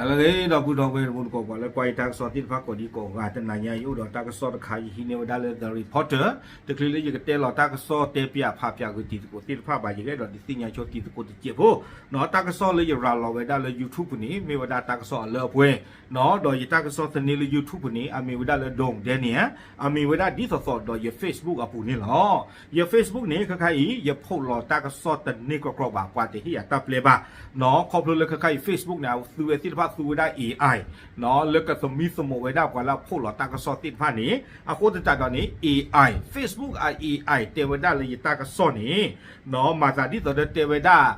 အဂ့ၤ ဒီပုၢ်ဒီဝဲၢ်တံၤသကိး ပှၤလၢကွၢ်ယတၢ်ကစီၣ်သ့ၣ်တဖၣ်ကိးဒံကိးဂၤ တနၤညါအံၤ ယအိၣ်ဒီးတၢ်ကစီၣ်တခါ ယဟံးန့ၢ်ဝဲဒၣ်လၢ The Reporter တချုးလၢယကတဲလီၤတၢ်ကစီၣ် တဲပၠးဖးပၠးဂ့ၤတံၤသကိးသ့ၣ်တဖၣ်ဘၣ် ယကအဲၣ်ဒိးဒုးသ့ၣ်ညါဆိတံၤသကိးတစဲးဖိ နီၢ် တၢ်ကစီၣ်လၢယရၤလီၤဝဲဒၣ်လၢ YouTube န့ၣ် မ့ၢ်ဝဲဒၣ်တၢ်ကစီၣ်အလၢအပှဲၤ နီၢ် ဒီးယတၢ်ကစီၣ်သန့လၢ YouTube န့ၣ် အမံၤဝဲဒၣ်လၢ Don Daniel အမံၤဝဲဒၣ်ဒ်သိးသိးဒီးယ Facebook အပူၤန့ၣ်လီၤ. ယ Facebook န့ၣ် ခဲခါအံၤ ယဖီၣ်လီၤတၢ်ကစီၣ်တန့ၢ်ကြီကြီဘၣ် ပှၤတဟ့ၣ်ယၤတၢ်ပျဲဘၣ် နီၢ် ခီဖျိလၢခဲခါအံၤ Facebook န့ၣ် အသူဝဲသ့ၣ်တဖၣ်သူဝဲဒၣ် AI နီၢ် လၢကသမံသမိးဝဲဒၣ်ပှၤလၢအဖီၣ်လီၤတၢ်ကစီၣ်သ့ၣ်တဖၣ်န့ၣ် အဃိသတးဒီးန့ၣ် AI Facebook အ AI တဲဝဲဒၣ်လၢယတၢ်ကစီၣ်န့ၣ် နီၢ် မၤသးဒ်သိးဒီးတဲဝဲဒၣ်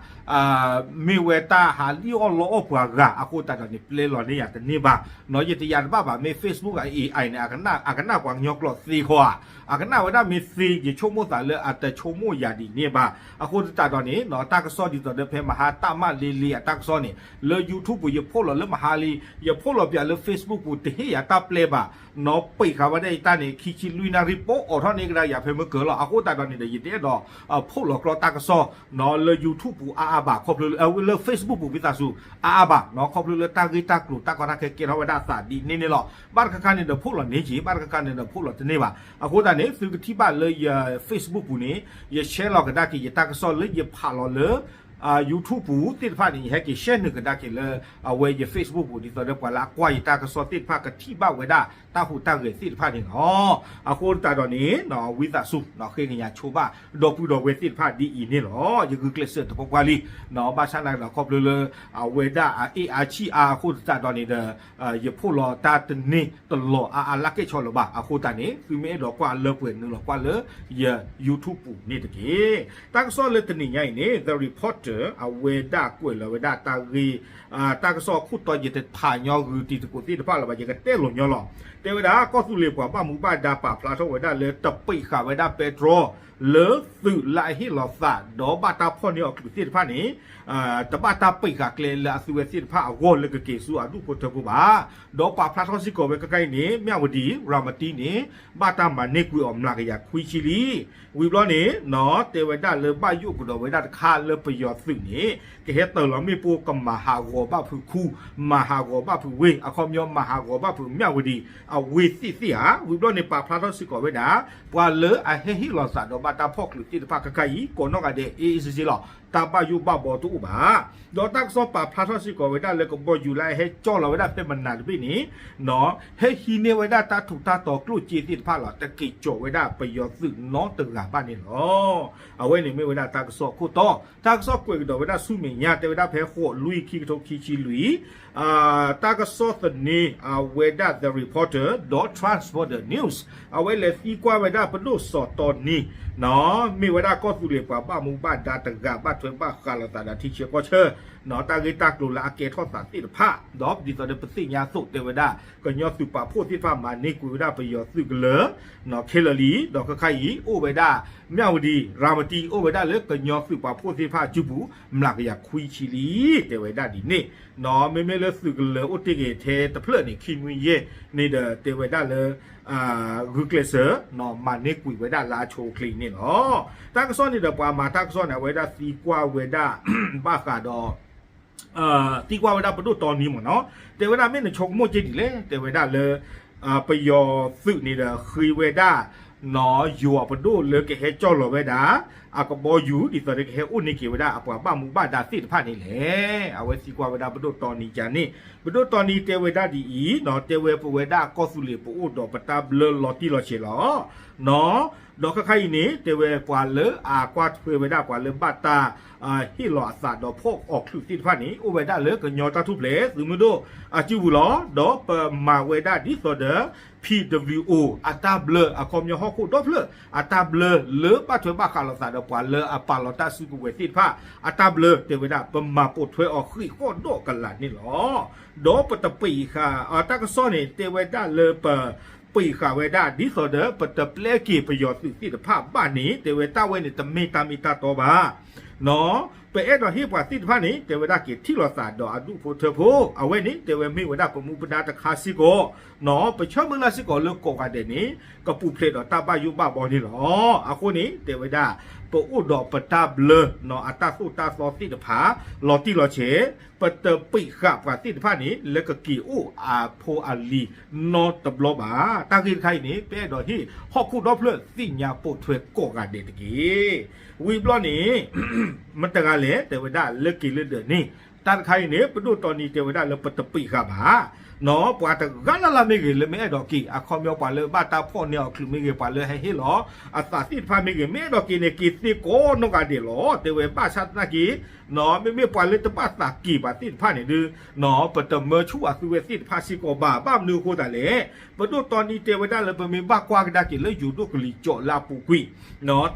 မ့ၢ်ဝဲတၢ်ဟးလံၣ်အီၣ်လီအီၣ်ပှၤဂၤ အဃိသတးဒီးန့ၣ် ပျဲလီၤန့ၢ်ယၤတန့ၢ်ဘၣ် နီၢ် ယတယာ်တဘၣ်ဘၣ် မ့ၢ် Facebook အ AI န့ၣ် အကနၣ်ပှၤကညီကျိာ်သ့ဃီဧါ အကနၣ်ဝဲဒၣ်မ့ၢ်သ့ ယဆိကမိၣ်သးလၢအတဆိကမိၣ်ယၤဒ်န့ၣ်ဘၣ် အဃိသတးဒီးန့ၣ် နီၢ် တၢ်ကစီၣ်ဒ်သိးဒီးဖဲမဟါတၢ်မၤလ့လ့အတၢ်ကစီၣ်န့ၣ် လၢ YouTube ပူၤယဖီၣ်လီၤလၢမဟါလံ ယဖီၣ်လီၤပၠးလၢ Facebook ပူၤ တဟ့ၣ်ယၤတၢ်ပျဲဘၣ် နီၢ် ပံာ်ဃာ်ဝဲဒၣ်ယတၢ်န့ၣ် ခံဆံလွံၢ်နၣ်ရံၣ် ပအိးထီၣ်န့ၢ်ကဒါယၤဖဲမုၢ်ကၢၤလီၤ အဃိသတးဒီးန့ၣ်ဒီး ယတအဲၣ်ဒိး ဖီၣ်လီၤကြီတၢ်ကစီၣ် နီၢ် လၢ YouTube ပူၤအါအါဘၣ် ခီဖျိလၢ လၢ Facebook ပူၤ ဝံသးစူၤ အါအါဘၣ် နီၢ် ခီဖျိလၢတၢ်ဂ့ၢ်တၢ်ကျိၤတၢ်ကီတၢ်ခဲကဲထီၣ်ဝဲဒၣ်အသးဒ်န့ၣ်န့ၣ်လီၤ ဘၣ်တခါခါန့ၣ်ဒီးဖီၣ်လီၤန့ၢ်က့ၤ ဘၣ်တခါခါန့ၣ်ဒီးဖီၣ်လီၤတန့ၢ်ဘၣ် အဃိသတးန့ၣ် သုကထံၣ်ဘၣ်လၢယ Facebook ပူၤန့ၣ် ယ share လီၤကဒါက့ၤယတၢ်ကစီၣ်လၢယဖးလီၤလၢ YouTube ပူၤသ့ၣ်တဖၣ်န့ၣ် ယဟဲက့ၤ share နုာ်ကဒါက့ၤလၢ အဝဲယ Facebook ပူၤ ဒ်သိးဒီးပှၤလၢအကွၢ်ယတၢ်ကစီၣ်သ့ၣ်တဖၣ်ကထံၣ်ဘၣ်ဝဲဒၣ်တၢ်ဟူးတၢ်ဂဲၤသ့ၣ်တဖၣ်န့ၣ်လီၤ. အဃိသတးဒီးန့ၣ် ဝံသးစူၤ ဃ့ကညးဆိဘၣ် ဒီပုၢ်ဒီဝဲၢ်သ့ၣ်တဖၣ်ဒ်အံၤန့ၣ်လီၤ. ယဂုာ်ကျဲးစၢးတပှဲၤပှဲၤလံ ဘၣ်ဆၣ်နာ်က့ဒီးခီဖျိလၢ အဝဲဒၣ်အအ့ၣ်အါဆံၣ်အါအဃိသတးဒီးန့ၣ်ဒီး ယဖီၣ်လီၤတၢ်တန့ၢ်တလီၤအါအါလၢကဲၣ်ဆီလၢၤဘၣ် အဃိသတးန့ၣ် သုမ့ၢ်အဲၣ်ဒိးကွၢ်လၢပှဲၤနုာ်လီၤကွၢ်လၢယ YouTube ပူၤန့ၣ်တက့ၢ်. တၢ်ကစီၣ်လၢတနံၤညါအံၤန့ၣ် The Reporter အဝဲဒၣ်ကွဲးလီၤဝဲဒၣ်တၢ်ဂ့ၢ် တၢ်ကစီၣ်အခိၣ်တီယတဖးညီဂုာ်တံၤသကိးသ့ၣ်တဖၣ်လၢၤဘၣ် ယကတဲလိာ်ညီလီၤ. တဲဝဲဒၣ် ကီၢ်သူလ့ၤပှၤဘၣ်မူဘၣ်ဒါပာ်ဖျါထီၣ်ဝဲဒၣ်လၢတပံးဃာ်ဝဲဒၣ်ပဲတြီ လၢသုးလၢအဟ့ၣ်လီၤသး ဒီးဘၣ်တၢ်ဖီၣ်န့ၢ်အီၤချုးသ့ၣ်တဖၣ်န့ၣ် တဘၣ်တၢ်ပံးဃာ်ကျဲလၢအသုဝဲသ့ၣ်တဖၣ်အဂီၢ်လၢကက့ၤဆူအဒူၣ်ဖိထၢဖိဘၣ်. ဒီးပာ်ဖျါထီၣ်စ့ၢ်ကီးဝဲခဲခါအံၤန့ၣ် မၠၣ်ဝတံၤ ရၤမတံန့ၣ် ဘၣ်တၢ်မၤန့ၢ်ကွံာ်အီၤမျးကယၤခွံဆံလံ. ဝံၤဘျီန့ၣ် နီၢ် တဲဝဲဒၣ်လၢဘၣ်ယိၣ်ကဒီးဝဲဒၣ်တခါလၢပယီၤသုးန့ၣ် ကဟဲတၢၤလီၤမ့ၣ်ပိၢ် ကမၤဟးဂီၤဘၣ်ဖုးခူ, မၤဟးဂီၤဘၣ်ဖုးဝ့ၢ် အခီပညီမၤဟးဂီၤဘၣ်ဖုးမၠၣ်ဝတံၤ အဝ့ၢ်သ့ၣ်သ့ၣ်ဧါ. ဝံၤဘျီန့ၣ် ပာ်ဖျါထီၣ်စ့ၢ်ကီးဝဲဒၣ် ပှၤလၢအဟဲဟ့ၣ်လီၤသးဒီးဘၣ်တၢ်ဖီၣ်ချုးသ့ၣ်တဖၣ်ခဲခါအံၤ ကိးနီၢ်ဂၤဒဲး အ့ၣ်အ့ၣ်စ့စ့လီၤ. တၢ်ဘၣ်ယိၣ်ဘၣ်ဘီတအိၣ်ဘၣ်. ဒီးတၢ်ကစီၣ်ပာ်ဖျါထီၣ်စ့ၢ်ကီးဝဲဒၣ်လၢကဘီယူၤလၢအဟဲကၠီၣ်လီၤဝဲဒၣ်ဖဲမနၤတဘ့ၣ်န့ၣ် နီၢ် ဟဲဟံးန့ၢ်ဝဲဒၣ်တၢ်ထူးတၢ်တီၤကျိၣ်စ့သ့ၣ်တဖၣ်လီၤ. တက့ၤကၠီၣ်ဝဲဒၣ်ပယီၤသုးနီတဂၤဘၣ်န့ၣ်လီၤ. အဝဲန့ၣ်မ့ၢ်ဝဲဒၣ်တၢ်ကစီၣ်အခိၣ်တီ, တၢ်ကစီၣ်ကွဲးကဒီးဝဲဒၣ်ဆူမဲာ်ညါ တဲဝဲဒၣ်ဖဲဃိးလွံၢ်ခံကထိခံဆံလွံၢ် တၢ်ကစီၣ်သန့ အဝဲဒၣ် The Reporter ဒီး Transformer News အဝဲလဲၤသံကွၢ်ဝဲဒၣ်ပဒိၣ်စီၤတီနံ နီၢ် မ့ၢ်ဝဲဒၣ်ကီၢ်သူလ့ၤပှၤဘၣ်မူဘၣ်ဒါတဂၤ ဘၣ်ထွဲဘၣ်ဃးလိာ်သးဒီးထံဆၢကီၢ်ဆၢ နီၢ် တၢ်ဂ့ၢ်တၢ်ကျိၤလၢအကဲထီၣ်သးသ့ၣ်တဖၣ် ဒီးဒ်သိးဒီးပသ့ၣ်ညါအသိးတဲဝဲဒၣ် ကညီသုးပာ်ဖှိၣ်သ့ၣ်တဖၣ်မၤန့ၢ်ကွံာ်ဝဲဒၣ်ပယီၤသုးကလၢၤ နီၢ် ခဲလၢာ်လံ ဒီးခဲခါအံၤ အိၣ်ဝဲဒၣ် မၠၣ်ဝတံၤ ရၤမတံၤ အိၣ်ဝဲဒၣ်လၢကညီသုးပာ်ဖှိၣ်သ့ၣ်တဖၣ်အစုပူၤ မျးကယၤခွံဆံလံ တဲဝဲဒၣ်ဒ်န့ၣ် နီၢ် မ့မ့ၢ်လၢသုးကလၢၤအိၣ်တ့ၢ်ဂ့ၤထဲတဖျၢၣ်န့ၣ် ခံနွံယဲၢ်န့ၣ်ဒီးတဲဝဲဒၣ်လၢ ဂုာ်ကျဲးစၢး နီၢ် မၤန့ၢ်ကွံာ်ဝဲဒၣ်လၢအဆိအချ့န့ၣ်လီၤ. တၢ်ကစီၣ်န့ၣ်ဒီးပှၤမၤတၢ်ကစီၣ်န့ၣ် အဝဲဒၣ်သံကွၢ်ဝဲဒၣ် ဘၣ်ဃးဒီး သံကွၢ်ဝဲဒၣ်ပဒိၣ်တီနံမ့ၢ်နီၢ် တဲဝဲဒၣ်မ့ၢ်နဆိကမိၣ်က့ဒ်လဲၣ် တဲဝဲဒၣ်လၢ ပယီၤသုးန့ၣ်ဒီးဃ့ဝဲဒၣ် နီၢ် ယိၤအပဒိၣ်လၢကဟဲကၠီၣ်လီၤဝဲဒၣ် အကဘီယူၤ ဒ်သိးဒီးကဟဲအိၣ်န့ၢ်က့ၤဝဲဒၣ်အပှၤဘၣ်မူဘၣ်ဒါသ့ၣ်တဖၣ်န့ၣ်လဲၣ်. အဝဲသံကွၢ်ဝဲဒၣ်ပဒိၣ်တီနံကန့ၣ် ပဒိၣ်တီနံတဲဝဲဒၣ်ဒ်အံၤ နီၢ် တဲဝဲပဝဲဒၣ်ကီၢ်သူလ့ၤပအိၣ်ဒီးပတၢ်ဘျၢလီၤတံၢ်လီၤဆဲးလီၤ နီၢ် ဒီးခဲခါအံၤန့ၣ် တဲဝဲပှၤလၢအကွၢ်ထွဲဝဲဒၣ် ပှၤလၢဘၣ်တၢ်ဟ့ၣ်လီၤအသးဒီးဖီၣ်အီၤချုးသ့ၣ်တဖၣ်န့ၣ် အိၣ်ဝဲဒၣ်လၢကညီတၢ်ထူၣ်ဖျဲးသုးမုၢ်ဒိၣ်အစုပူၤလီၤ. ဒီးပမၤဝဲဒၣ်ဒ်သိးဒီး P W O အတၢ်ဘျၢ အခီပညီဟီၣ်ခိၣ်ဒီဖျၢၣ် အတၢ်ဘျၢလၢဘၣ်ထွဲဘၣ်ဃးလိာ်သးဒီးပှၤလၢအပာ်လီၤတၢ်စုကဝဲၤသ့ၣ်တဖၣ် အတၢ်ဘျၢတဲဝဲဒၣ် ပမၤပိာ်ထွဲအီၤဃံးဃီၣ်ဒီးကလာ်န့ၣ်လီၤ. ဒီးပတပံးဃာ် တၢ်ကစီၣ်န့ၣ် တဲဝဲဒၣ်လၢပပံးဃာ်ဝဲဒၣ် ဒ်သိးဒီးပတပျဲက့ၤပယီၤသုးသ့ၣ်တဖၣ်ဘၣ်န့ၣ် တဲဝဲတၢ်ဝဲန့ၣ်တမ့ၢ်တၢ်မ့ၢ်တၢ်တီဘၣ်. နီၣ်, ပအဲၣ်ဒိးဟ့ၣ်ပှၤသ့ၣ်တဖၣ်န့ၣ် တဲဝဲဒၣ်က့ၤထံၣ်လိာ်သးဒီးအဒူၣ်ဖိထၢဖိ, အဝဲန့ၣ် တဲဝဲမ့ၢ်ဝဲဒၣ်ပမူပဒါတခါစ့ၢ်ကီး, နီၣ်, ပဆၢမုၢ်လၢ်စ့ၢ်ကီးလၢကိးဂၤဒဲးန့ၣ် ကပူၤဖျဲးဒီးတၢ်ဘၣ်ယိၣ်ဘၣ်ဘီန့ၣ်လီၤ. အဃိန့ၣ် တဲဝဲဒၣ် ပအိၣ်ဒီးပတၢ်ဘျၢ နီၣ်, အတၢ်သိၣ်တၢ်သီသ့ၣ်တဖၣ် လီၤတံၢ်လီၤဆဲး, ပတပံးဃာ်ပှၤသ့ၣ်တဖၣ်န့ၣ် လၢကက့ၤအိၣ်အဖိအလံၤနီတဘျီဘၣ်. တၢ်ဂ့ၢ်တခါအံၤန့ၣ် ပအဲၣ်ဒိးဟ့ၣ်ဟီၣ်ခိၣ်ဒီဖျၢၣ်သ့ၣ်ညါပိာ်ထွဲကိးဂၤဒဲးတက့ၢ်. ဝံၤဘျီန့ၣ် မတၤတဂၤလဲၣ် တဲဝဲဒၣ်လၢက့ၤလၢဒၢးန့ၣ်, တၢ်တခါအံၤန့ၣ် ပဒိၣ်တီနံၤတဲဝဲဒၣ်လၢပတပံးဃာ်ဘၣ်, နီၣ်, ပှၤတဂၤလၢ်လၢ်မ့ၢ်ဂ့ၤ လၢမ့ၢ်အဲၣ်ဒိးက့ၤ အခီပညီပှၤလၢဘၣ်တၢ်ဖီၣ်န့ၢ်အီၤချုးမ့ၢ်ဂ့ၤ ပှၤလၢဟဲဟ့ၣ်လီၤအသးသ့ၣ်တဖၣ်မ့ၢ်ဂ့ၤ မ့ၢ်အဲၣ်ဒိးက့ၤန့ၣ် က့ၤသ့ကိးနီၢ်ဂၤဒဲးလီၤ. တဲဝဲဘၣ်ဆၣ်သနာ်က့ နီၣ်, မ့မ့ၢ်ပှၤလၢတဘၣ်သးက့ၤဘၣ်သ့ၣ်တဖၣ်န့ၣ်ဒုး နီၣ်, ပတမၢဆူၣ်အသုဝဲသ့ၣ်တဖၣ်စ့ၢ်ကီးဘၣ်. ဘၣ်မနုၤအဃိသတးလဲၣ်, ပဒိၣ်တီနံၤတဲဝဲဒၣ်လၢပမ့ၢ်ဘၣ်ကွၢ်ကဒါက့ၤလၢယိၤဒိၣ်ကလံၤကၠီလၢအပူၤကွံ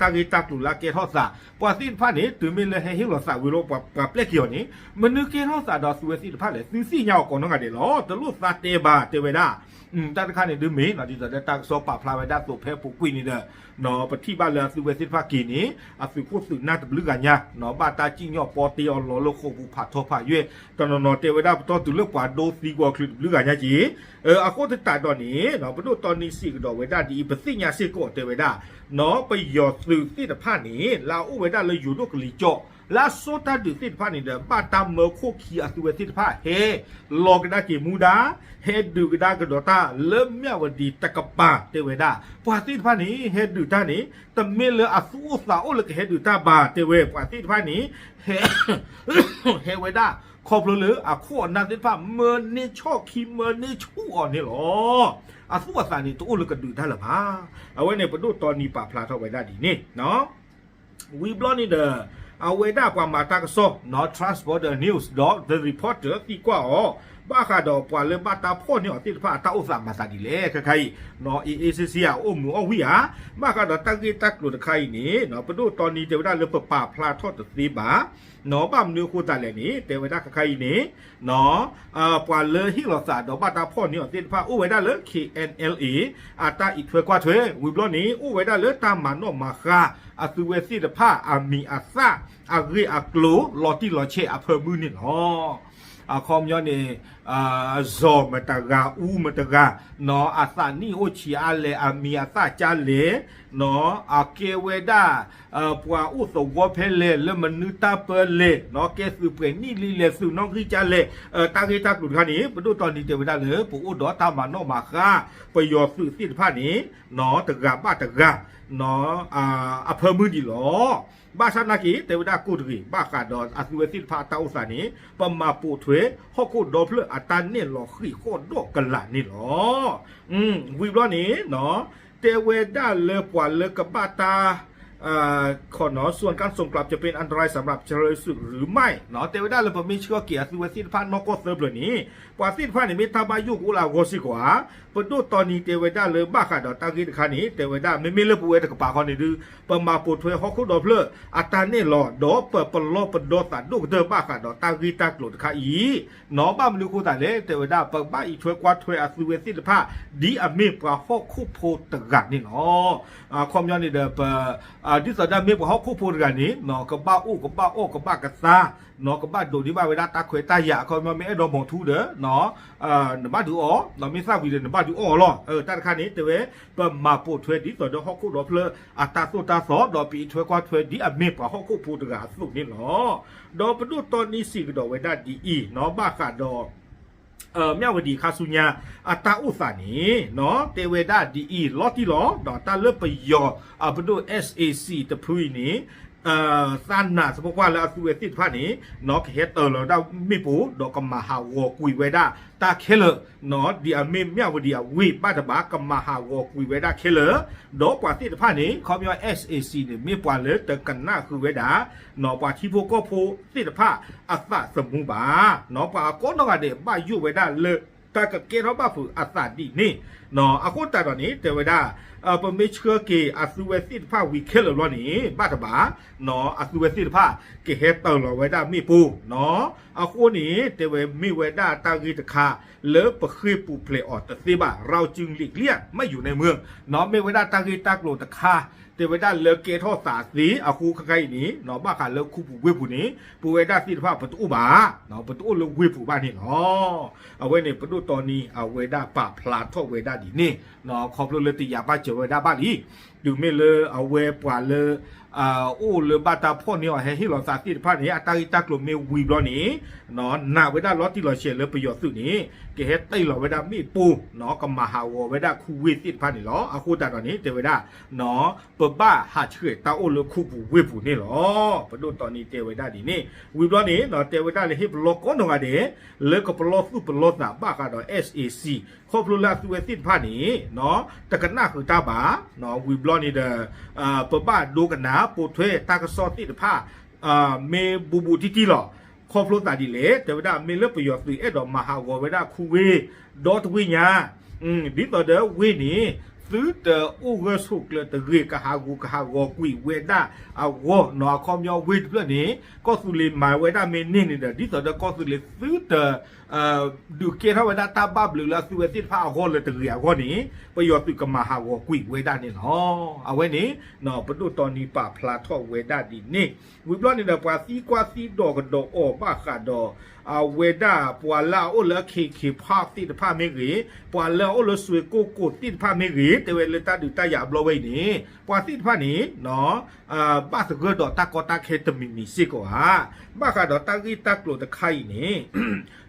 ာ်, နီၣ်, တၢ်ဂ့ၢ်တၢ်ကျိၤလၢအကဲထီၣ်သး ပှၤသ့ၣ်တဖၣ်န့ၣ် တုၤမ့ၢ်လၢဟဲဟ့ၣ်လီၤသးဝံၤလီၤ ပှၤပျဲက့ၤအီၤန့ၣ် မနုၤကဲထီၣ်သးဒီးသုဝဲသ့ၣ်တဖၣ်လဲၣ်, သုသ့ၣ်ညါအီၤကိးနီၢ်ဂၤဒဲးလီၤ. တလိၣ်သးတဲဘၣ် တဲဝဲဒၣ် တၢ်တခါန့ၣ်ဒုးမ့ၢ် နီၣ်, ဒ်သိးဒီးတၢ်ကစီၣ်ပာ်ဖျါဝဲဒၣ်သိးဖဲအပူၤကွံာ်န့ၣ်ဒီး နီၣ်, ပထံၣ်ဘၣ်လၢအသုဝဲသ့ၣ်တဖၣ်က့ၤန့ၣ် အသုးခိၣ်သုးနၢ်တဘျုးဂၤညါ, နီၣ်, ဘၣ်တၢ်စံၣ်ညီၣ်ပီတ့အီၤလီၤလၢဃိာ်ပူၤဖးထီဖးယွဲၢ်, တနီၤနီၤတဲဝဲဒၣ်ပတီၢ်တုၤလၢပှၤဒိသံကွံာ်အီၤချုးတဘျုးဂၤညါက့ၤ. အဃိသတးဒီးန့ၣ် နီၣ်, ပဒိၣ်တီနံၤစံးကဒီးဝဲဒၣ်ဒ်အံၤ ပသ့ၣ်ညါစ့ၢ်ကီးတဲဝဲဒၣ်, နီၣ်, ပယီၤသုးသ့ၣ်တဖၣ်န့ၣ် လၢအအိၣ်ဝဲဒၣ်လၢယိၤဒိၣ်ကလံၤကၠီ လၢအစီတၢ်ဒုးသ့ၣ်တဖၣ်န့ၣ်ဒီး ဘၣ်တၢ်မၢခိၣ်ခံအသုဝဲသ့ၣ်တဖၣ် ဟဲလီၤကဒါက့ၤမူဒါ, ဟဲဒုးကဒါကဒီးတၢ်လၢမၠၣ်ဝတံၤတကပၤ တဲဝဲဒၣ် ပှၤသ့ၣ်တဖၣ်န့ၣ် ဟဲဒုးတၢ်န့ၣ် တမ့ၢ်လၢအသူၣ်အိၣ်သးအိၣ်လၢကဟဲဒုးတၢ်ဘၣ် တဲဝဲ ပှၤသ့ၣ်တဖၣ်န့ၣ် ဟဲ ဟဲဝဲဒၣ် ခီဖျိလၢအခိၣ်အနၢ်သ့ၣ်တဖၣ် မၢန့ၢ်ဆီၣ်ခံ မၢန့ၢ်ဆူၣ်အီၤန့ၣ်လီၤ. အသူၣ်အသးန့ၣ် တအိၣ်လၢကဒုးတၢ်လၢၤဘၣ်. အဝဲန့ၣ် ပဒိၣ်တီနံၤပာ်ဖျါထီၣ်ဝဲဒၣ်ဒ်န့ၣ် ဝံၤဘျီန့ၣ်ဒီး အဝဲဒၣ်ပှၤမၤတၢ်ကစီၣ် နီၣ်, Transborder News ဒီး The Reporter သံကွၢ်အီၤ ဘၣ်ဃးဒီးပှၤလၢဘၣ်တၢ်ဖီၣ်န့ၢ်အီၤသ့ၣ်တဖၣ်အတၢ်အိၣ်သးမၤသးဒ်လဲၣ် ခဲခါအံၤ နီၣ်, အ့ၣ်အ့ၣ်စ့စ့ အအိၣ်မုာ်အီၣ်ဝံၣ်ဧါ, ဘၣ်ဃးဒီးတၢ်ဂ့ၢ်တၢ်ကျိၤတခါအံၤန့ၣ် နီၣ်, ပဒိၣ်တီနံၤတဲဝဲဒၣ်လၢပပာ်ဖျါထီၣ်တသ့ဘၣ်, နီၣ်, ဘၣ်မနုၤအဃိသတးလဲၣ်န့ၣ် တဲဝဲဒၣ်ခဲခါအံၤန့ၣ် နီၣ်, ပှၤလၢဟ့ၣ်လီၤသးဒီးဘၣ်တၢ်ဖီၣ်န့ၢ်အီၤသ့ၣ်တဖၣ် အိၣ်ဝဲဒၣ်လၢ ခ့ၣ်အဲၣ်အဲၣ်လ်အ့ၣ် အတၢ်အံးထွဲကွၢ်ထွဲ ဝံၤဘျီန့ၣ် အိၣ်ဝဲဒၣ်လၢတၢ်မၤနီၣ်မၤဃါ အသုဝဲသ့ၣ်တဖၣ်အမံၤအသၣ် အဂ့ၢ်အကျိၤ လီၤတံၢ်လီၤဆဲးအဖၢမုၢ်န့ၣ်လီၤ. အခီပညီန့ၣ် စီၤမတၤတဂၤ အူမတၤတဂၤ နီၣ်, အသးနံၣ်အိၣ်ဆံးအါလဲၣ် အမံၤအသၣ်ကါလဲၣ်, နီၣ်, အကဲဝဲဒၣ် ပှၤအိၣ်သဝီဖဲလဲၣ် လၢမနုၤတၢ်ပၢလဲၣ်, နီၣ်, ကဲသုးပှဲၤနံၣ်လံလဲၣ် သုးနီၣ်ဂံၢ်ကါလဲၣ်, တၢ်ဂ့ၢ်တၢ်ကျိၤတခါန့ၣ် ပဒိၣ်တီနံၤတဲဝဲဒၣ်လၢ ပအိၣ်ဒီးတၢ်မၤနီၣ်မၤဃါ ပယီၤသုးသ့ၣ်တဖၣ်န့ၣ် နီၣ်, တဂၤဘၣ်တဂၤ နီၣ်, အဖၢမုၢ်ဒံးလီၤ. ဘၣ်ဆၣ်နာ်က့ တဲဝဲဒၣ်ကိၣ်တဂ့ၤ ဘၣ်ဃးဒီးအသုဝဲသ့ၣ်တဖၣ်အတၢ်အိၣ်သးန့ၣ် ပမၤပိာ်ထွဲဟီၣ်ခိၣ်ဒီဖျၢၣ်အတၢ်နဲၣ်လီၤဃံးဃီၣ်ဒီးကလာ်န့ၣ်လီၤ. ဝံၤဘျီန့ၣ် နီၣ်, တဲဝဲဒၣ်လၢပှၤလၢကဘၣ်တၢ် ခီနီၣ် ส่วนการส่งกลับจะเป็นอันตรายสำหรับเจริญสุขหรือไม่ နီၣ်, တဲဝဲဒၣ်လၢပမ့ၢ်ဆှၢက့ၤအသုဝဲသ့ၣ်တဖၣ်နီၢ်ကီၢ်သၢဖျၢၣ်န့ၣ် ပှၤသ့ၣ်တဖၣ်န့ၣ် မ့ၢ်တၢ်ဘၣ်ယိၣ်ကအိၣ်လၢအဂီၢ်စ့ၢ်ကီးဧါ. ပဒိၣ်တီနံၤတဲဝဲဒၣ်လၢဘၣ်ဃးဒီးတၢ်ဂ့ၢ်တခါန့ၣ် တဲဝဲဒၣ် မ့မ့ၢ်လၢပဝဲတကပၤဃီန့ၣ်ဒုး ပမၤပိာ်ထွဲဟီၣ်ခိၣ်ဒီဖျၢၣ်အတၢ်နဲၣ်လီၤ ဒီးပပလီၢ်ပဒီသးဒိၣ်ကတၢၢ်ဘၣ်ဃးဒီးတၢ်ဂ့ၢ်တၢ်ကျိၤတခါအံၤ နီၣ်, ဘၣ်မနုၤအဃိသတးလဲၣ် တဲဝဲဒၣ် ပဘၣ်အံးထွဲကွၢ်ထွဲအသုဝဲသ့ၣ်တဖၣ် ဒ်အမ့ၢ်ပှၤဟီၣ်ခိၣ်ဖိတဂၤန့ၣ်လီၤ. အခီပညီန့ၣ်ဒီး ပ ဒ်သိးဒၣ်မ့ၢ်ပှၤဟီၣ်ခိၣ်ဖိတဂၤန့ၣ် နီၣ်, ကဘၣ်အိၣ်ကဘၣ်အီၣ်ကဘၣ်ကသါ နီၣ်, ကဘၣ်ဒိးန့ၢ်ဘၣ်ဝဲဒၣ်တၢ်ခွဲးတၢ်ယာ် အခီပညီမ့ၢ်အဲၣ်ဒိးမီၤထူဒီး နီၣ်, နဘၣ်ဒုးအီၣ် နီၣ်, မ့ၢ်သၣ်ဝံၤဒီးနဘၣ်ဒုးအီၣ်အီၤလီၤ. တၢ်တခါန့ၣ် တဲဝဲ ပမၤပိာ်ထွဲဒ်သိးဒီးဟီၣ်ခိၣ်ဒီဖျၢၣ်အတၢ်သိၣ်တၢ်သီ ဒီးပအံးထွဲကွၢ်ထွဲဒ်အမ့ၢ်ပှၤဟီၣ်ခိၣ်ဖိတဂၤအသိးန့ၣ်လီၤ. ဒီးပဒိၣ်တီနံၤစံးကဒီးဝဲဒၣ်ဒ်အံၤ နီၣ်, ဘၣ်ဃးဒီး မၠၣ်ဝတံၤခါဆူညါ အတၢ်အိၣ်သးန့ၣ် နီၣ်, တဲဝဲဒၣ်ဒ်အံၤ လီၤတံၢ်လီၤ ဒီးတၢ်လၢပယီၤ အပဒိၣ် SAC တဖုအံၤန့ၣ် သးနးသပှၢ်ပှၢ်လၢအသုဝဲသ့ၣ်တဖၣ်န့ၣ် နီၣ်, ကဟဲတၢၤလီၤဝဲဒၣ်မ့ၣ်ပိၢ် ဒီးကမၤဟးဂီၤကွံာ်ဝဲဒၣ်တၢ်ခဲလၢာ် နီၣ်, ဒ်အမ့ၢ်မၠၣ်ဝတံၤအဝ့ၢ်ဘၣ်တဘၣ် ကမၤဟးဂီၤကွံာ်ဝဲဒၣ်ခဲလၢာ် ဒီးပှၤသ့ၣ်တဖၣ်န့ၣ် ခီပညီ SAC န့ၣ် မ့ၢ်ပှၤလၢတကနၣ်ဃုာ်ဝဲဒၣ် နီၣ်, ပှၤထံဖိကီၢ်ဖိသ့ၣ်တဖၣ်အသးသမူဘၣ်. နီၣ်, ပှၤအကိးနီၢ်ဂၤဒဲးဘၣ်ယိၣ်ဝဲဒၣ်လၢ တၢ်ကကဲထီၣ်ဘၣ်ဖုးအသးဒ်န့ၣ် နီၣ်, အဃိသတးဒီးန့ၣ် တဲဝဲဒၣ် ပမ့ၢ်ဆှၢက့ၤအသုဝဲသ့ၣ်တဖၣ်ဝံၤခဲလၢာ်ဘျီန့ၣ် ဘၣ်တဘၣ် နီၣ်, အသုဝဲသ့ၣ်တဖၣ်ကဟဲတၢၤလီၤဝဲဒၣ်မ့ၣ်ပိၢ် နီၣ်, အဃိန့ၣ် တဲဝဲမ့ၢ်ဝဲဒၣ်တၢ်ဂ့ၢ်တခါ လၢပဃ့ၢ်ပူၤဖျဲးအီၤတသ့ဘၣ် เราจึงหลีกเลี่ยงไม่อยู่ในเมือง နီၣ်, မ့ၢ်ဝဲဒၣ်တၢ်ဂ့ၢ်တၢ်ကျိၤတခါ တဲဝဲဒၣ်လၢကဲထီၣ်သးသ့အဃိ ခဲခါအံၤန့ၣ် ဘၣ်ဃးလၢခူပူၤဝ့ၢ်ပူၤန့ၣ် ပဝဲဒၣ်သ့ၣ်တဖၣ်ပတအိၣ်ဘၣ်, ပတအိၣ်လၢဝ့ၢ်ပူၤဘၣ်န့ၣ်လီၤ. အဝဲန့ၣ် ပဒိၣ်တီနံၤအဝဲဒၣ်ပာ်ဖျါထီၣ်ဝဲဒၣ်ဒ်န့ၣ် ခီဖျိလၢတယာ်ဘၣ်စၢၤဝဲဒၣ်ဘၣ်လံ. တုၤမ့ၢ်လၢအဝဲပှၤလၢ အိၣ်လၢဘၣ်တၢ်ဖီၣ်န့ၢ်အီၤဟဲဟ့ၣ်လီၤသးသ့ၣ်တဖၣ်န့ၣ် အတၢ်ဂ့ၢ်တၢ်ကျိၤမ့ၢ်ဝံၤဘျီန့ၣ် နာ်ဝဲဒၣ်လီၤတံၢ်လီၤဆဲးလၢပယီၤသုးန့ၣ် ကဟဲတ့ၢ်လီၤဝဲဒၣ်မ့ၣ်ပိၢ် ကမၤဟးဂီၤဝဲဒၣ်ခူဝ့ၢ်သ့ၣ်တဖၣ်န့ၣ်လီၤ. အဃိသတးဒီးန့ၣ် တဲဝဲဒၣ် ပဘၣ်ဟးဆှဲးတၢ်အိၣ်လၢခူပူၤဝ့ၢ်ပူၤန့ၣ်လီၤ. ပဒိၣ်တီနံၤတဲဝဲဒၣ်ဒ်န့ၣ် ဝံၤဘျီန့ၣ် တဲဝဲဒၣ်လၢဟ့ၣ်ပလီၢ်ကိးနီၢ်ဂၤဒဲး လၢကပလီၢ်သူၣ်ပလီၢ်သးဘၣ်ဃးဒီး SAC ခီဖျိလၢအသုဝဲသ့ၣ်တဖၣ်န့ၣ် တကနၣ်ဃုာ်တၢ်ဘၣ်. ဝံၤဘျီန့ၣ်ဒီး ပဘၣ်ဒိကနၣ်ပိာ်ထွဲတၢ်ကစီၣ်သ့ၣ်တဖၣ် မ့ၢ်ဘူးဘူးတံၢ်တံၢ်လီၤ. ခီဖျိသးဒ်လဲၣ် တဲဝဲဒၣ် မ့ၢ်လၢပယီၤသုးအဲၣ်ဒိးမၤဟးဂီၤဝဲဒၣ်ခူဝ့ၢ် ဒီတဝ့ၢ်ညါ ဒ်သိးဒီးဝ့ၢ်န့ၣ် သုတအိၣ်ဂၢၢ်ဆိးကျၢၤတဂ့ၤ ကဟးဂူာ်ကဟးဂီၤကွံာ်ဝဲဒၣ်အဂီၢ်နီၤ. အခီပညီဝ့ၢ်တဖျၢၣ်န့ၣ် ကီၢ်သူလ့ၤမၤဝဲဒၣ်မ့ၢ်န့ၢ်န့ၣ်ဒီး ဒ်သိးဒီးကီၢ်သူလ့ၤသုတ ဒုးကဲထီၣ်ဝဲဒၣ်တၢ်ဘၣ်ဘျုးလၢအသုဝဲသ့ၣ်တဖၣ်အဂီၢ်လၢတဂ့ၤအဂီၢ်န့ၣ် ပယီၤသုးကမၤဟးဂီၤကွံာ်ဝဲဒၣ်န့ၣ်လီၤ. အဝဲန့ၣ် ပဒိၣ်တီနံၤပာ်ဖျါထီၣ်ဝဲဒၣ်ဒ်န့ၣ် ဝံၤဘျီန့ၣ်ဒီး ပှၤသံကွၢ်သံဒိးကဒီးအီၤဘၣ်ဃးဒီး အဝဲဒၣ်ပှၤလၢအအိၣ်လၢ KK Park သ့ၣ်တဖၣ်မ့ၢ်ဂ့ၤ, ပှၤလၢအအိၣ်လၢစွ့ကိၢ်ကိၢ်သ့ၣ်တဖၣ်မ့ၢ်ဂ့ၤ, တဲဝဲလၢတၢ်ဒုးတၢ်ယၤအဘျီဝဲအံၤန့ၣ် ပှၤသ့ၣ်တဖၣ်န့ၣ် ဘၣ်သဂၢၢ်ဒီးတၢ်ကီတၢ်ခဲတမံၤမံၤစ့ၢ်ကီးဧါ. ဘၣ်ဃးဒီးတၢ်ဂ့ၢ်တၢ်ကျိၤတခါအံၤန့ၣ်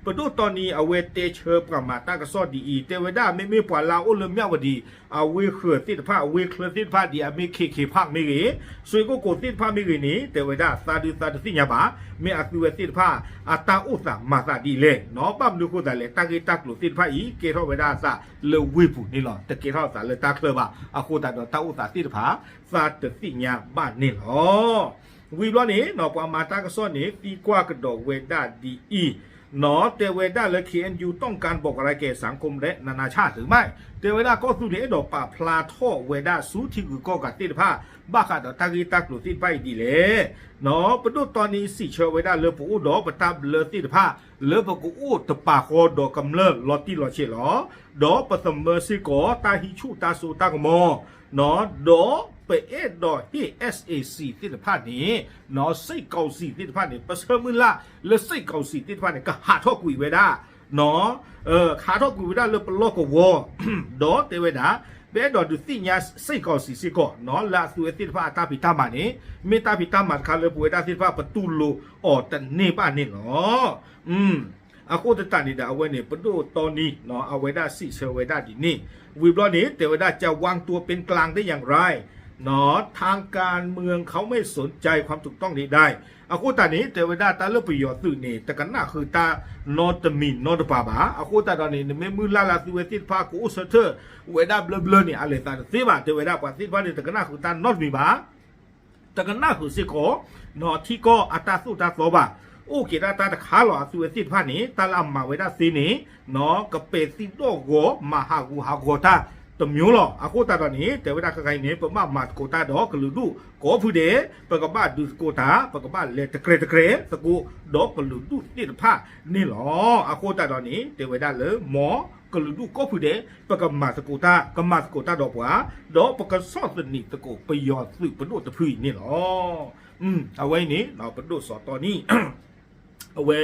ပဒိၣ်တီနံၤအဝဲတဲဆၢပှၤမၤတၢ်ကစီၣ်ဒ်အံၤ တဲဝဲဒၣ်မ့မ့ၢ်ပှၤလၢအအိၣ်လၢမၠၣ်ဝတံၤ အဝ့ၢ်ဃၢၤသ့ၣ်တဖၣ် အဝ့ၢ်ချၢသ့ၣ်တဖၣ်ဒ်အမ့ၢ် KK Park မ့ၢ်ဂ့ၤ, စွ့ကိၢ်ကိၢ်သ့ၣ်တဖၣ်မ့ၢ်ဂ့ၤန့ၣ် တဲဝဲဒၣ်သးဒုးသးတသ့ၣ်ညါဘၣ်. မ့ၢ်အသုဝဲသ့ၣ်တဖၣ် အတၢ်အိၣ်သးမၤသးဒ်လဲၣ်နီၤ. ဘၣ်မနုၤအဃိသတးလဲၣ် တၢ်ဂ့ၢ်တၢ်ကျိၤသ့ၣ်တဖၣ်အံၤ ကဲထီၣ်ဝဲဒၣ်အသးလၢဝ့ၢ်ပူၤန့ၣ်လီၤ. တကဲထီၣ်အသးလၢတၢ်ချၢဘၣ်. အဃိသတးဒီးတၢ်အိၣ်သးသ့ၣ်တဖၣ် သးတသ့ၣ်ညါဘၣ်န့ၣ်လီၤ. ဝံၤဘျီန့ၣ် ပှၤမၤတၢ်ကစီၣ်န့ၣ် သံကွၢ်ကဒီးဝဲဒၣ်ဒ်အံၤနီၤ, တဲဝဲဒၣ်လၢ KNU ต้องการบอกอะไรแก่สังคมและนานาชาติหรือไม่ တဲဝဲဒၣ်ကီၢ်သူလ့ၤအဲၣ်ဒိးပာ်ဖျါထီၣ်ဝဲဒၣ်ဆူထံဂုၤကီၢ်ဂၤသ့ၣ်တဖၣ် ဘၣ်ဃးဒီးတၢ်ဂ့ၢ်တၢ်ကျိၤသ့ၣ်တဖၣ်အံၤဒ်လဲၣ်နီၤ. ပဒိၣ်တီနံၤစံးဆၢဝဲဒၣ်လၢပအိၣ်ဒီးပတၢ်ဘျၢသ့ၣ်တဖၣ် လၢပကအိၣ်တပာ်ဃီဒီးကမျၢၢ်လီၤတံၢ်လီၤဆဲးလီၤ. ဒီးပသမၢစ့ၢ်ကီးတၢ်ဟံးဆူၣ်တၢ်စိတၢ်ကမီၤ ဒီးပအဲၣ်ဒိးဟ့ၣ် SAC သ့ၣ်တဖၣ်န့ၣ် စစ်ကောင်စီ သ့ၣ်တဖၣ်န့ၣ် ပဆၢမုၢ်လၢ်လၢ စစ်ကောင်စီ သ့ၣ်တဖၣ်န့ၣ် ကဟးထီၣ်ကွံာ်ဝဲဒၣ် ကဟးထီၣ်ကွံာ်ဝဲဒၣ်လၢပလီၢ်ကဝီၤ ဒီးတဲဝဲဒၣ် ပအဲၣ်ဒိးဒုးသ့ၣ်ညါ စစ်ကောင်စီ စ့ၢ်ကီး လၢအသုဝဲသ့ၣ်တဖၣ်အတၢ်ဖံးတၢ်မၤန့ၣ် မ့ၢ်တၢ်ဖံးတၢ်မၤတခါလၢပဝဲဒၣ်သ့ၣ်တဖၣ် ပတူၢ်လိာ်အီၤတန့ၢ်ဘၣ်န့ၣ်လီၤ. အဃိသတးန့ၣ်ဒီး အဝဲန့ၣ် ပဒိၣ်တီနံၤ အဝဲဒၣ်စံးဆၢဝဲဒၣ်ဒ်န့ၣ် ဝံၤဘျီန့ၣ် တဲဝဲဒၣ် จะวางตัวเป็นกลางได้อย่างไร ทางการเมืองเขาไม่สนใจความถูกต้องใดๆ အဃိသတးန့ၣ် တဲဝဲဒၣ်တၢ်လၢပယီၤသုးန့ၣ် တကနၣ်ဃုာ်တၢ်နီတမံၤနီတပၤဘၣ်. အဃိသတးဒီးန့ၣ် နမ့ၢ်မုၢ်လၢ်လၢသုဝဲသ့ၣ်တဖၣ်ကအိၣ်ဆၢထၢၣ်ဝဲဒၣ်ဘျၢဘျၢန့ၣ် အလဲၤသးတသ့ဘၣ်. တဲဝဲဒၣ်ပှၤသ့ၣ်တဖၣ်န့ၣ် တကနၣ်ဃုာ်တၢ်နီတမံၤဘၣ်. တကနၣ်ဃုာ်စ့ၢ်ကီး ထံကီၢ်အတၢ်သိၣ်တၢ်သီဘၣ်. အိၣ်က့ၤဒၣ်တၢ်တခါလီၤ. အသုဝဲသ့ၣ်တဖၣ်န့ၣ် တၢ်လၢအမၤဝဲဒၣ်သ့န့ၣ် ကပဲာ်သံဒီၣ်ဂီၤ မၤဟးဂူာ်ဟးဂီၤတၢ်တမျိုးလီၤ. အဃိသတးဒီးန့ၣ် တဲဝဲဒၣ်ခဲခါအံၤန့ၣ် ပဘၣ်မၤသကိးတၢ်ဒီးကလုာ်ဒူၣ်ကိးဖုဒဲး, ပကဘၣ်ဒုးသကိးတၢ်, ပကဘၣ်လဲၤတကြဲးတကြဲးသကိးဒီးကလုာ်ဒူၣ်သ့ၣ်တဖၣ်န့ၣ်လီၤ. အဃိသတးဒီးန့ၣ် တဲဝဲဒၣ်လၢ မ်ကလုာ်ဒူၣ်ကိးဖုဒဲး ပကမၤသကိးတၢ်, ကမၤသကိးတၢ်ဒီးပှၤ, ဒီးပကဆီၣ်သနံးသကိးပယီၤသုးပဒိၣ်တဖုအံၤန့ၣ်လီၤ. အဝဲအံၤန့ၣ် ပဒိၣ်စီၤတီနံၤ အဝဲ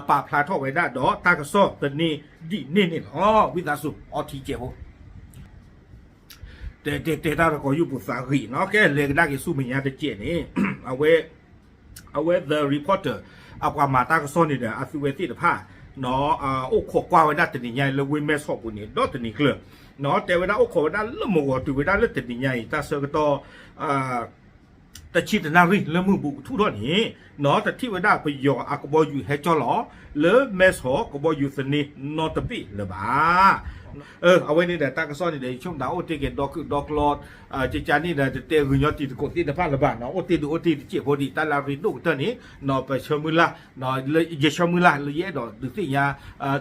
ပာ်ဖျါထီၣ်ဝဲဒၣ်ဒီးတၢ်ကစီၣ်သန့ဒ်န့ၣ်န့ၣ်လီၤ. ဝံသးစူၤ အီထံကဲးဖိ တဲတဲတဲတၢ်တကိးယူၢ်ပူၤ သးဂ့ၤနီၤ. ကဲ လဲၤကဒါက့ၤဆူမဲာ်ညါတကဲးန့ၣ် အဝဲ အဝဲ The Reporter အပှၤမၤတၢ်ကစီၣ်န့ၣ်ဒီး အသုဝဲသ့ၣ်တဖၣ် အိၣ်ခိးကွၢ်ဝဲဒၣ်တနံၤညါအံၤလၢဝ့ၢ်မဲၢ်ဆီးပူၤန့ၣ် ဒီတနံၤကျၢၤ တဲဝဲဒၣ်အိၣ်ခိးဝဲဒၣ်လၢမုၢ်ဂီၤတုၤဝဲဒၣ်လၢတနံၤညါအံၤ တၢ်ဆၢကတီၢ် တဆံတနၣ်ရံၣ်လၢမုၢ်ဘူးကထူၣ်ထီၣ်န့ၣ် တထံၣ်ဝဲဒၣ်ပယီၤအကဘီယူၤဟဲကၠီလီၤ လၢမဲၢ်ဆီးကဘီယူၤသန့နီတဘ့ၣ်လၢၤဘၣ်. အဝဲန့ၣ်ဒီးတၢ်ကစီၣ်န့ၣ်ဒီး ယဆိကမိၣ်အိၣ်တ့ၢ်က့ၤဒီကလုာ်ဒီကလီ ကကန့ၣ်ဒီး တတဲဂုာ်ညီတံၤသကိးသ့ၣ်တဖၣ်လၢၤဘၣ်နီၤ. အိၣ်တ့ၢ်ဒုးအိၣ်တ့ၢ်တစဲးဖိဒံး တၢ်လၢအရ့ဒိၣ်ကတၢၢ်န့ၣ် ပဆၢမုၢ်လၢ် ယဆၢမုၢ်လၢ်လၢယအဲၣ်ဒိးဒုးသ့ၣ်ညါ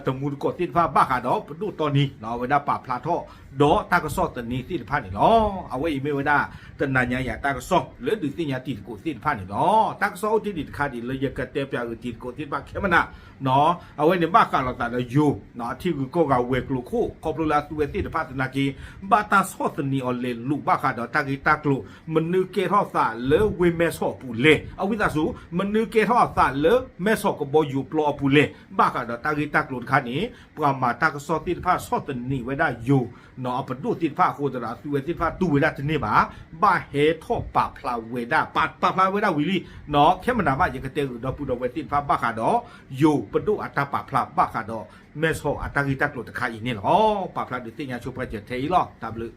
တမူတကိးသ့ၣ်တဖၣ် ဘၣ်ဃးဒီးပဒိၣ်တီနံၤ အဝဲဒၣ်ပာ်ဖျါထီၣ် ဒီးတၢ်ကစီၣ်သန့သ့ၣ်တဖၣ်န့ၣ်လီၤ. အဝဲအံၤမ့ၢ်ဝဲဒၣ် တနၤညါယၤတၢ်ကစီၣ်လၢဒုးသ့ၣ်ညါတံၤသကိးသ့ၣ်တဖၣ်န့ၣ်လီၤ. တၢ်ကစီၣ်အိၣ်တ့ၢ်ဒံးတခါဒံးလၢယကတဲပၠးဂ့ၤတံၤသကိးသ့ၣ်တဖၣ်ခဲမနၤ အဝဲန့ၣ်ဘၣ်ဃးလိာ်သးဒီးယိၤ အထံဂုၤကီၢ်ဂၤဝဲၤကျိၤခိၣ် ခီဖျိလၢအသုဝဲသ့ၣ်တဖၣ်သနာ်က့ ဘၣ်တၢ်ဆီၣ်သနံးအီၤလဲၤလိာ်ဘၣ်ဃးဒီးတၢ်ဂ့ၢ်တၢ်ကျိၤ မနုၤကဲထီၣ်သးလၢဝ့ၢ်မဲၢ်ဆီးအပူၤလဲၣ်. အဝံသးစူၤ မနုၤကဲထီၣ်အသးလၢမဲၢ်ဆီးကဘီယူၤပျီအပူၤလဲၣ်. ဘၣ်ဃးဒီးတၢ်ဂ့ၢ်တၢ်ကျိၤတခါန့ၣ် ပှၤမၤတၢ်ကစီၣ်သ့ၣ်တဖၣ်ဆီၣ်သနံးဝဲဒၣ်ယိၤ နီၢ် အပဒိၣ်သ့ၣ်တဖၣ်အဃိသတးဒီး အသုဝဲသ့ၣ်တဖၣ်တူၢ်ဝဲဒၣ်တန့ၢ်ဘၣ်. ဘၣ်ဟဲထီၣ်ပာ်ဖျါဝဲဒၣ် ပာ် ပာ်ဖျါဝဲဒၣ်ဝံၤလံ နီၢ် ခဲမနၤဘၣ် ယကတဲဂုာ်ဒီပုၢ်ဒီဝဲၢ်သ့ၣ်တဖၣ်ဘၣ်ဃးဒီး ယိၤပဒိၣ်အတၢ်ပာ်ဖျါဘၣ်ဃးဒီး မဲၢ်ဆီးအတၢ်ဂ့ၢ်တၢ်ကျိၤတခါအံၤန့ၣ်လီၤ. ပာ်ဖျါဒုးသ့ၣ်ညါဆိပှဲၤစၢၤထဲအံၤလီၤ. တၢ်ဘျုး